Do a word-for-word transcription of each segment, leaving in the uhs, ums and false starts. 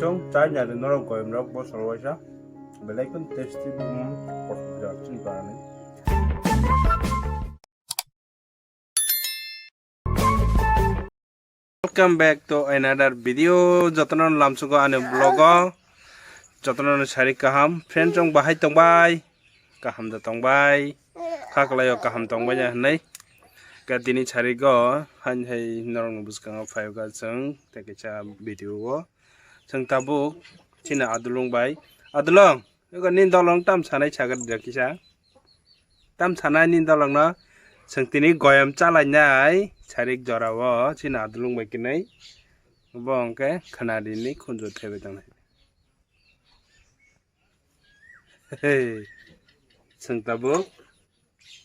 Chwng chai nai norok goyam rok bosor waisa belai kheno tasty, mm, kotor jak chini barani. Welcome back to another video. Jotono lamsugo ani vlog o. Jotono sari kaham. Friend chong bahai tongbai. Kaham da tongbai. Khaklai o kaham tongbai ya hinai. Ka tini sari go. Hain hai norok ni bwskango phai ga chwng. Tei kaisa video o. Chwng tabuk. Chini adulung bai. Adulung. Ego nini dolong tam sanai sagar da kisa. Tam sanai nini dolong no. Chwng tini goyam chalainai sarik jora o chini adulung bai kinai. Bo hwnkhe khwnadi ni khunju thaibai tongnai. Hey. Chwng tabuk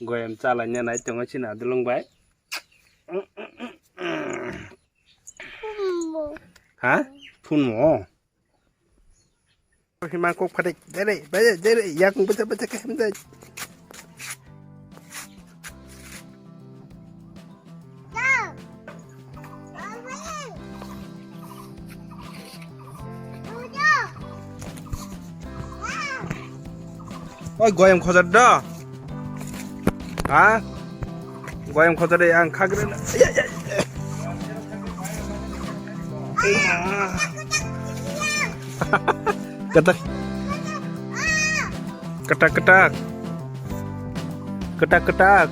goyam chalaina nai tongo chini adulung bai. Ha? Phunmo? Hima kok phatai, jere, jere, jere, yakung bacha, bacha, kahem jai. Oi, goyam khojar do? Ha? Goyam khojar de ang khagre na. Ya, ya, ya. Kata. Ketak ketak. Ketak ketak.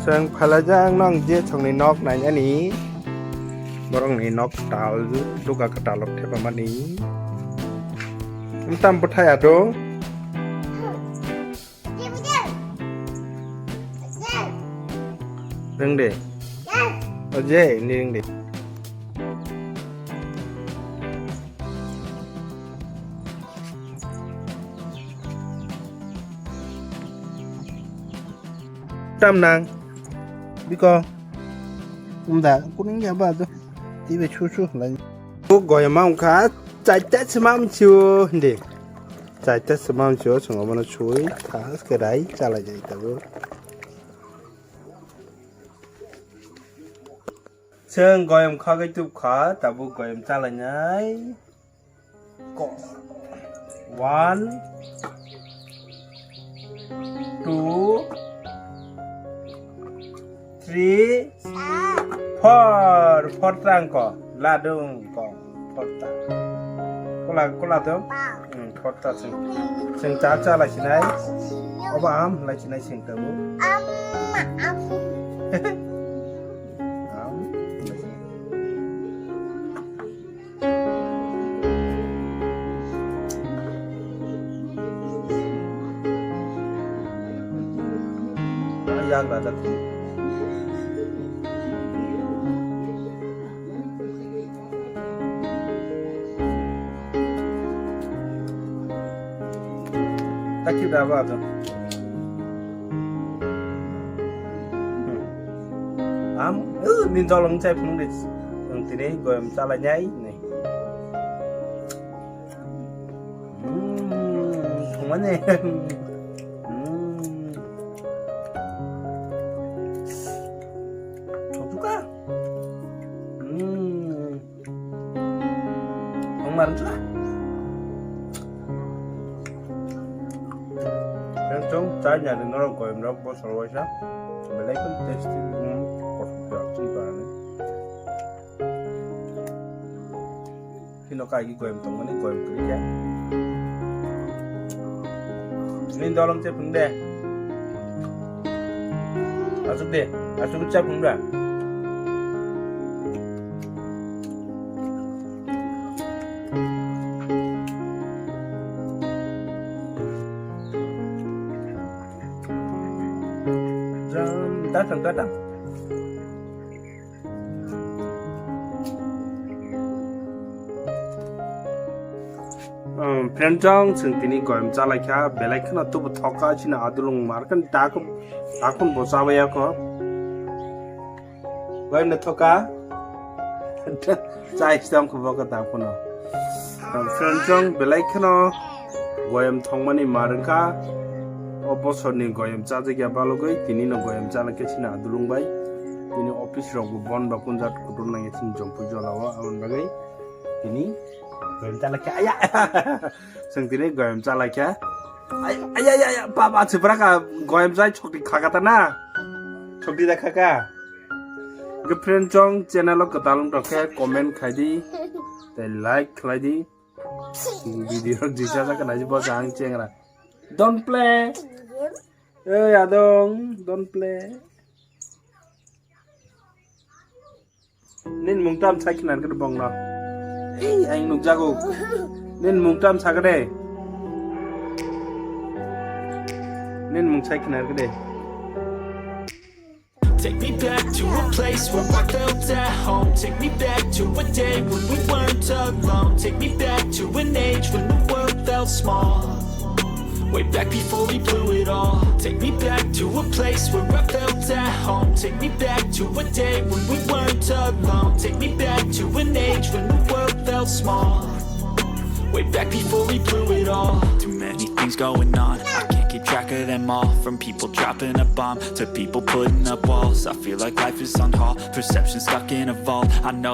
Chwng phalajak nang je chwngni nok nainani. Borokni nok tal duka kwtal rok thepamani. Tam bwthai adung. Ring de. O je, ni ring de. Tam nang. Biko. Umda, kuning ya ba do. Tibe chu chu lai. O goyama ungkha, chaita sima mchu, hindi. Chaita sima mchu, chungo mano chui, thas kerai, chala jai tabo. Chwng goyam khagwi tubkha, tabuk goyam chalainai. Ko-, one, two, three, four. Four ta wngkha. Ladung ko. Four ta. Kula, kula to? Hmm, four ta chwng. Chwng cha cha lai sinai. Oba am lai sinai chwng tabuk. Am, am. Am. Yak rajak. Takip da ba to. Hmm. Am, uh, ni dolong chai phung de. Ang tini goyam chalai nyai ni. Hmm, thongmani. Hmm. Thokjuka. Hmm. Thongmani juka. Yang chong chai nyari norok goyam rok bosor waisa. Belai khun tasty, hmm, kotor kotor chini barani. Phino kaigi goyam tongmani goyam kwrwi khe. Nini dolong che phung de. Asuk de, asuk cha phung da. Jam, datang, datang. Um, friend chong, chwng tini goyam chalaikha, belai kheno tubu thokha, chini adulung markan dakon, dakon bo chabaiya kho. Goyam no thokha. Chai stam kho bokha dakon. Um, friend chong, belai kheno goyam thongmani marwngkha. O bosorni goyam chajakya balogwi, tini no goyam chalaikha chini adulung bai. Tini office rok bo bon ba kunjat kutung nangya chini Jompui jolao, aboni bagwi. Ini goyam chalakya aya. Sengtini goyam chalakya. Ay ay ay ay, baba chipra ka goyam jai chokti khakata na. Chokti da khaka. Ge friend chong channel o kwtal wng tokhe comment khai di. Tei like khlai di. Video rok jisa jaka nai bo jang chengra. Don't play. Ey adong, don't play. Nin mung tam sai khinan kene bongno. Ei, ang nukjago. Nin mung tam sakade. Nin mung sai khinan kene. Take me back to a place where I felt at home. Take me back to a day when we weren't alone. Take me back to an age when the world felt small. Way back before we blew it all. Take me back to a place where I felt at home. Take me back to a day when we weren't alone. Take me back to an age when the world felt small. Way back before we blew it all. Too many things going on, I can't keep track of them all. From people dropping a bomb to people putting up walls. I feel like life is on hold, perception stuck in a vault. I know